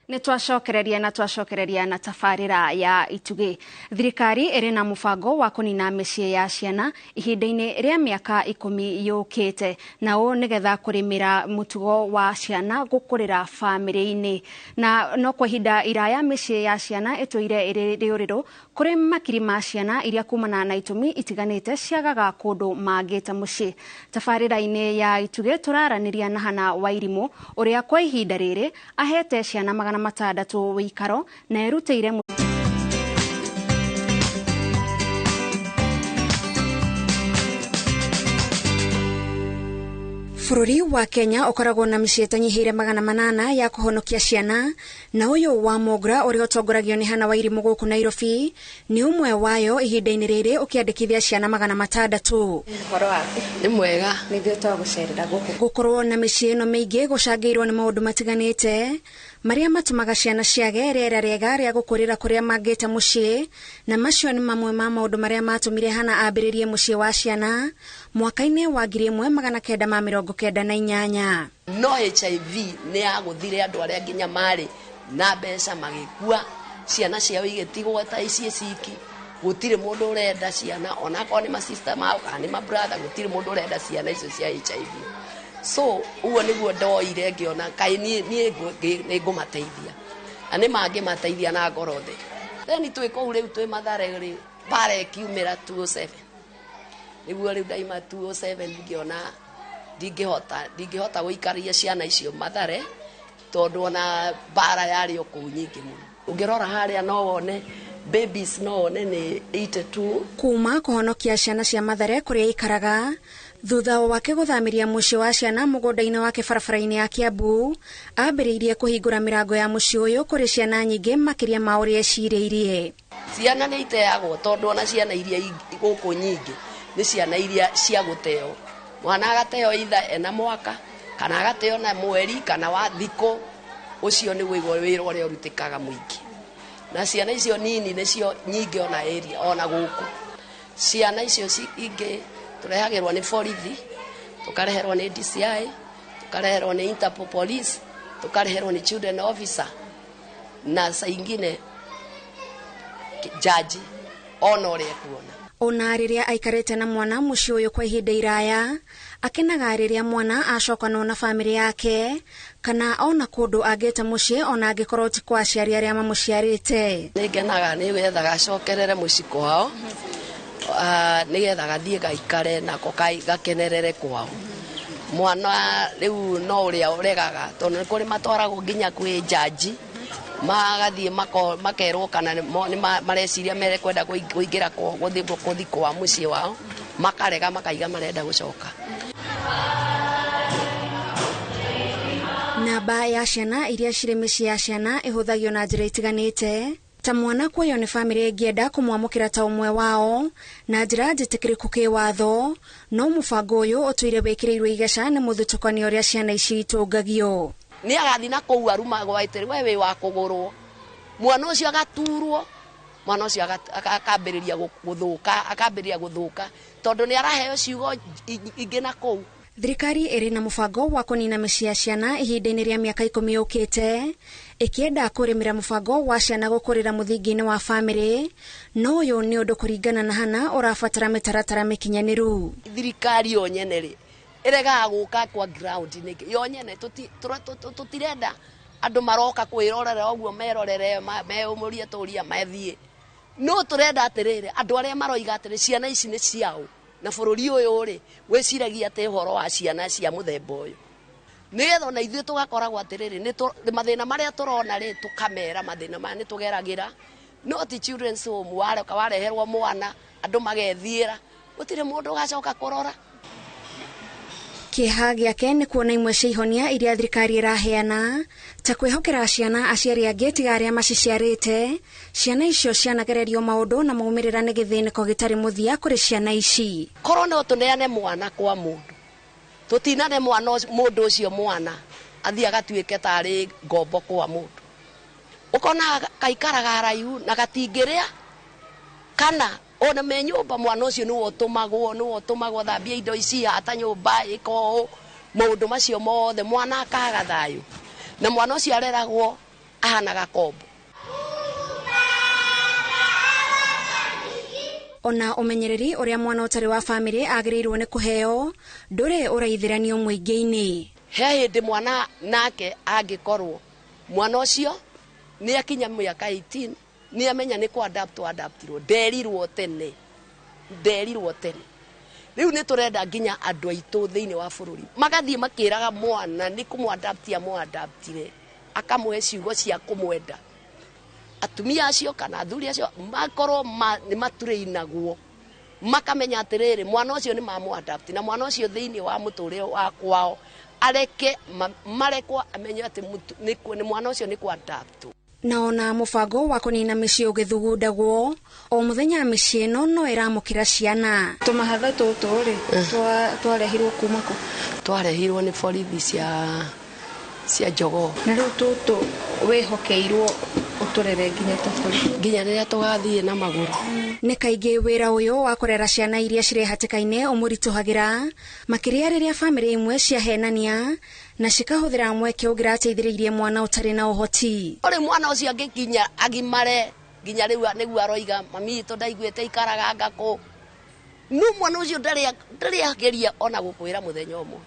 Nĩ twacokereria na twacokereria na tabarĩra ya Itugĩ. Thirikari ĩrĩ na mũbango wa kũnina mĩciĩ ya ciana ihinda-inĩ rĩa mĩaka 10 yũkĩte, na ũũ nĩgetha kũrĩmĩra mũtugo wa ciana gũkũrĩra bamĩrĩ-inĩ. Na no kwa ihinda iraya mĩciĩ ya ciana ĩtũire ĩrĩ rĩũrĩro kũrĩ makiri ma ciana iria kumana na itũmi itiganĩte ciagaga kũndũ mangĩte mũciĩ. Tabarĩra-inĩ ya Itugĩ tũraranĩria na Hannah Wairimũ ũrĩa kwa ihinda rĩrĩ ahete ciana 600 wĩikaro na erutĩire Bũrũri wa Kenya ũkoragwo na mĩciĩ ĩtanyihĩire 800 ya kũhonokia ciana, na ũyũ wa Mogra ũrĩa ũtongoragio nĩ Hannah Wairimũ gũkũ Nairobi nĩ ũmwe wayo ihinda-inĩ rĩrĩ ũkĩandĩkithia ciana 600. Ũhoro waku? Nĩ mwega. Nĩ ithuĩ twagũcerera gũkũ. Gũkorwo na mĩciĩ ĩno mĩingĩ gũcangĩirwo nĩ maũndũ matiganĩte marĩa matũmaga ciana ciage rĩera rĩega rĩa gũkũrĩra kũrĩa mangĩte mũciĩ, na macio nĩ mamwe ma maũndũ marĩa matũmire Hannah ambĩrĩrie mũciĩ wa ciana mwaka-inĩ wa 1998. No HIV nĩ yagũthire andũ arĩa nginya marĩ na mbeca magĩkua, ciana ciao igĩtigwo ta ici ciki. Gũtirĩ mũndũ ũrenda ciana, onakorwo nĩ ma-sister mao kana nĩ ma-brother, gũtirĩ mũndũ ũrenda ciana icio cia HIV. So ũguo nĩguo ndoire ngĩona kaĩ niĩ nĩ ngũmateithia, na nĩ mangĩmateithia na ngoro theri. Then twĩ kũu rĩu twĩ Mathare rĩ, mbara ĩkiumĩra 207. Nĩguo rĩu ndaima 207 ngĩona ndingĩhota gũikaria ciana icio Mathare tondũ ona mbara yarĩ o kũu nyingĩ mũno. Ũngĩrora harĩa no wone babies, no wone nĩ 82. Kuma kũhonokia ciana cia Mathare kũrĩa ikaraga thutha wake gũthamĩria mũciĩ wa ciana mũgũnda-inĩ wake barabara-inĩ ya Kiambu, ambĩrĩirie kũhingũra mĩrango ya mũciĩ ũyũ kũrĩ ciana nyingĩ makĩria ma ũrĩa ecirĩirie. Ciana nĩ iteagwo tondũ ona ciana iria gũkũ nyingĩ nĩ ciana iria cia gũteo. Mwana agateo either ena mwaka kana agateo na mweri kana wa thikũ, ũcio nĩ wĩra ũrĩa ũrutĩkaga mũingĩ. Na ciana icio nini nĩcio nyingĩ ona area ona gũkũ. Ciana icio ingĩ tũrehagĩrwo nĩ borithi, tũkareherwo nĩ DCI, tũkareherwo nĩ Interpol Police, tũkareherwo nĩ children officer na saa ingine jaji ona ũrĩa ekuona. Ona rĩrĩa aikarĩte na mwana mũciĩ ũyũ kwa ihinda iraya, akenaga rĩrĩa mwana acokanwo na bamĩrĩ yake kana ona kũndũ angĩte mũciĩ ona angĩkorwo ti kwa aciari arĩa mamũciarĩte. Nĩ ngenaga nĩgetha gacokerere mũciĩ kwao, nĩgetha gathiĩ gaikare nako gakenerere kwao. Mwana rĩu no ũrĩa ũregaga tondũ nĩ kũrĩ matwaragwo nginya kwĩ jaji, magathiĩ makerwo kana nĩ mareciria mekwenda kũingĩra gũthiĩ kwa mũciĩ wao, makarega makaiga marenda gũcoka. Namba ya ciana iria cirĩ mĩciĩ ya ciana ĩhũthagio na njĩra itiganĩte, ta mwana kuoywo nĩ bamĩrĩ ĩngĩenda kũmwamũkĩra ta ũmwe wao na njĩra njĩtĩkĩrĩku kĩwatho, no mũbango ũyũ ũtũire wĩkĩrĩirwo igeca nĩ mũthutũkanio ũrĩa ciana ici itũngagio. Nĩ agathiĩ na kũu arumagwo atĩ we wĩ wa kũgũrwo, mwana ũcio agaturwo, mwana ũcio akambĩrĩria gũthũka, akambĩrĩria gũthũka tondũ nĩ araheo ciugo ingĩ na kũu. Thirikari ĩrĩ na mũbango wa kũnina mĩciĩ ya ciana ihinda-inĩ rĩa mĩaka 10 yũkĩte, ĩkĩenda kũrĩmĩra mũbango wa ciana gũkũrĩra mũthingi-inĩ wa bamĩrĩ, no ũyũ nĩ ũndũ kũringana na Hannah ũrabatara mĩtaratara mĩkinyanĩru. Thirikari yo nyene rĩ ĩregaga gũka kwa ground nĩkĩ? Yo nyene tũtirenda andũ maroka kwĩrorera ũguo merorere, meũmũrie tũria mathiĩ. No tũrenda atĩrĩrĩ, andũ arĩa maroiga atĩrĩ ciana ici nĩ ciao na bũrũri ũyũ rĩ wĩciragia atĩ ũhoro wa ciana cia mũthemba ũyũ, nĩgetha ona ithuĩ tũgakoragwo atĩrĩrĩ mathĩna marĩa tũrona rĩ tũkamera mathĩna maya nĩ tũgeragĩra. No ti children's home waroka wareherwo mwana andũ magethiĩra, gũtirĩ mũndũ ũgacoka kũrora. Kĩeha gĩake nĩ kuona imwe cia ihonia iria thirikari ĩraheana ta kwĩhokera ciana aciari angĩ tiga arĩa maciciarĩte. Ciana icio cianagererio maũndũ na maumĩrĩra nĩ gĩthĩnĩko gĩtarĩ mũthia kũrĩ ciana ici. Korwo no tũneane mwana kwa mũndũ, tũtinane mwana mũndũ ũcio mwana athiĩ agatuĩke tarĩ ngombo kwa mũndũ, ũkona kaikaraga haraihu na gatingĩrĩa, kana ona me nyũmba mwana ũcio nĩwe ũtũmagwo, nĩwe ũtũmagwo thambia indo ici, hata nyũmba, ĩka ũũ, maũndũ macio mothe mwana akaga thayũ, na mwana ũcio areragwo Ahana gakombo. Ona ũmenyereri ũrĩa mwana ũtarĩ wa bamĩrĩ agĩrĩirwo nĩ kũheo ndũrĩ ũraithĩranio mũingĩ-inĩ. He hĩndĩ mwana nake angĩkorwo mwana ũcio nĩ akinya mĩaka 18 nĩ amenya nĩ kũ adapt adaptirwo nderirwo tene rĩu nĩ tũrenda nginya andũ aitũ thĩinĩ wa bũrũri magathiĩ makĩraga mwana nĩ kũmũadaptia mũadaptire akamũhe ciugo cia kũmwenda. Atumia acio kana athuri acio makorwo nĩ maturĩinagwo makamenya atĩrĩrĩ mwana ũcio nĩ mamũadapt na mwana ũcio thĩinĩ wa mũtũrĩre wa kwao areke marekwo amenye atĩ nĩ mwana ũcio nĩ kũadapt. Na ona mũbango wa kũnina mĩciĩ ũgĩthugundagwo o mũthenya mĩciĩ ĩno no ĩramũkĩra ciana. Tũmahatha tũtũ rĩ twarehirwo kuma kũ? Twarehirwo nĩ borithi cia Jogoo. Na rĩu tũtũ wĩhokeirwo ũtũrere nginya ta borithi nginya rĩrĩa tũgathiĩ na magũrũ. Nĩ kaingĩ wĩra ũyũ wa kũrera ciana iria cirĩ hatĩka-inĩ ũmũritũhagĩra makĩria rĩrĩa bamĩrĩ imwe ciahenania na cikahũthĩra mweke ũngĩrateithĩrĩirie mwana ũtarĩ na ũhoti. Ũrĩ mwana ũcio angĩkinya agimare nginya rĩu nĩguo aroiga mami witũ ndaiguĩte ikaraga ngakũ no mwana ũcio ndarĩ ageria ona gũkwĩra mũthenya ũmwe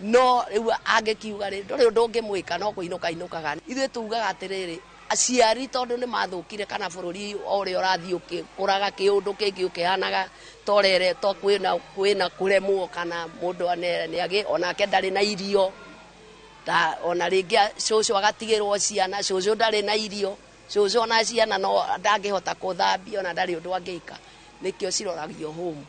no rĩu angĩkiuga rĩ ndũrĩ ũndũ ũngĩmwĩka no kũinũka inũkaga. Ithuĩ tugaga atĩrĩrĩ aciari tondũ nĩ mathũkire kana bũrũri o ũrĩa ũrathiĩ ũkĩkũraga kĩũndũ kĩngĩ ũkĩhanaga torere to kwĩna kũremwo kana mũndũ nĩagĩ onake ndarĩ na irio ta ona rĩngĩ cũcũ agatigĩrwo ciana cũcũ ndarĩ na irio cũcũ ona ciana no ndangĩhota kũthambia ona ndarĩ ũndũ angĩka nĩkĩo ciroragio home.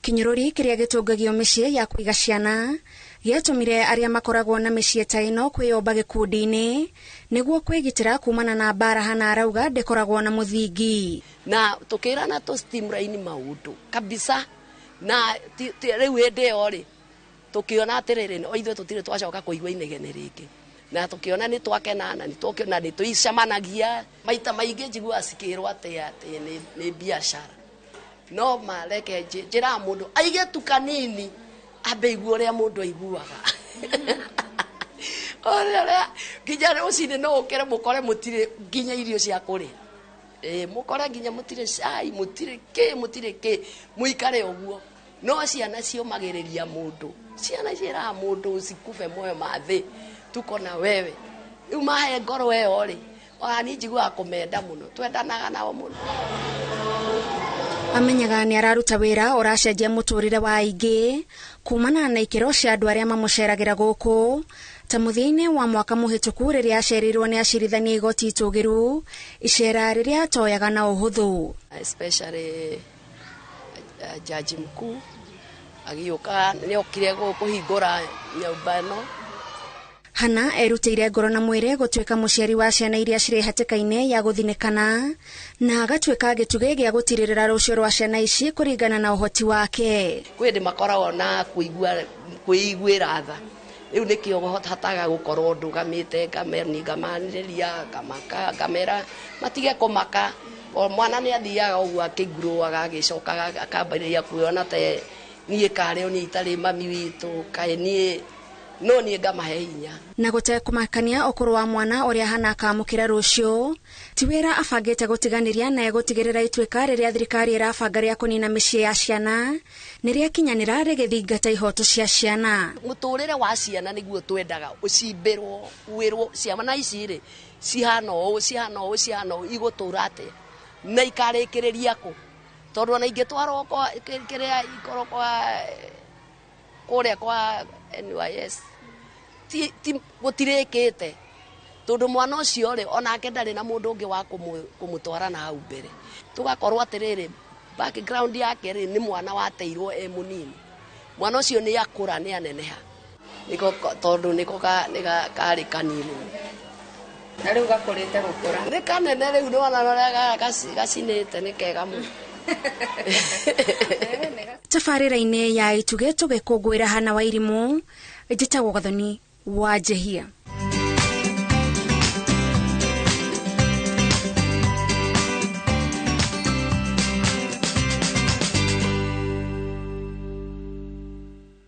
Kĩnyũrũri kĩrĩa gĩtũngagio mĩciĩ ya kũiga ciana gĩatũmire arĩa makoragwo na mĩciĩ ta ĩno kwĩyomba gĩkundi-inĩ nĩguo kwĩgitĩra kumana na mbara. Hana arauga ndĩkoragwo na mũthingi. Na tũkĩrana tũ streamline maũndũ kabisa na rĩu hĩndĩ ĩyo rĩ tũkĩona atĩrĩrĩ o ithuĩ tũtirĩ twacoka kũigua inegene rĩngĩ na tũkĩona nĩ twakena na nĩ nĩ tũicemanagia maita maingĩ njiguaga cikĩrwo atĩ nĩ biacara no mareke njĩraga mũndũ aige tu kanini ambe igue ũrĩa mũndũ aiguaga ũrĩa nginya rũcinĩ no ũkĩre mũkore mũtirĩ nginya irio cia kũrĩa mũkore nginya mũtirĩ cai mũtirĩ kĩ mũtirĩ kĩ mũikare ũguo no ciana ciũmagĩrĩria mũndũ ciana ciĩraga mũndũ usikube moyo ma thĩ tuko na wewe rĩu mahe ngoro ĩyo rĩ ona niĩ njiguaga kũmenda mũno twendanaga nao mũno. Amenyaga nĩ araruta wĩra ũracenjia mũtũrĩre wa aingĩ kumana na ikĩro cia andũ arĩa mamũceragĩra gũkũ ta mũthia-inĩ wa mwaka mũhĩtũku rĩrĩa acereirwo nĩ acirithania igoti itũgĩru icera rĩrĩa atoyaga na ũhũthũ. Especially jaji mkuu agĩũka nĩokire kũhingũra nyũmba ĩno. Hana erutĩire ngoro na mwĩrĩ gũtuĩka mũciari wa ciana iria cirĩ hatĩka-inĩ ya gũthinĩkana na agatuĩka gĩtugĩ gĩa gũtirĩrĩra rũciũ rwa ciana ici kũringana na ũhoti wake. Kwĩ hĩndĩ makoragwo na kwĩiguĩra tha rĩu nĩkĩo hotaga gũkorwo ndũgamĩte ngamanĩrĩria ngamera matige kũmaka. O mwana nĩ athiaga ũguo akĩnguruaga agĩcokaga akambĩrĩria kuona ta niĩ karĩ o niĩ itarĩ mami witũ kaĩ niĩ no niĩ ngamahe hinya. Na gũtekũmakania ũkũrũ wa mwana ũrĩa Hana akamũkĩra rũciũ ti wĩra abangĩte gũtiganĩria na egũtigĩrĩra ituĩka rĩrĩa thirikari ĩrabanga rĩa kũnina mĩciĩ ya ciana nĩ rĩakinyanĩra rĩgĩthingata ihoto cia ciana. Mũtũrĩre wa ciana nĩguo twendaga ũcimbĩrwo wĩrwo ciana ici rĩ cihana ũũ cihana ũũ cihana ũũ igũtũra atĩa na ikarĩkĩrĩria kũ tondũ ona ingĩtwarwo kĩrĩa ikorwo kwa kũrĩa kwa NYS gũtirĩkĩte tondũ mwana ũcio rĩ onake ndarĩ na mũndũ ũngĩ wa kũmũtwara na hau mbere. Tũgakorwo atĩrĩrĩ background yake rĩ nĩ mwana wateirwo e mũnini mwana ũcio nĩ akũra nĩ aneneha nĩko tondũ nĩko karĩ kanini na rĩu gakũrĩte gũkũra nĩ kanene rĩu nĩwona ũrĩa gacinĩte nĩ kega mũno. Tabarĩra-inĩ ya Itugĩ tũgĩkũngũĩra Hana Wairimu, njĩtagwo Gathoni wa Njehia.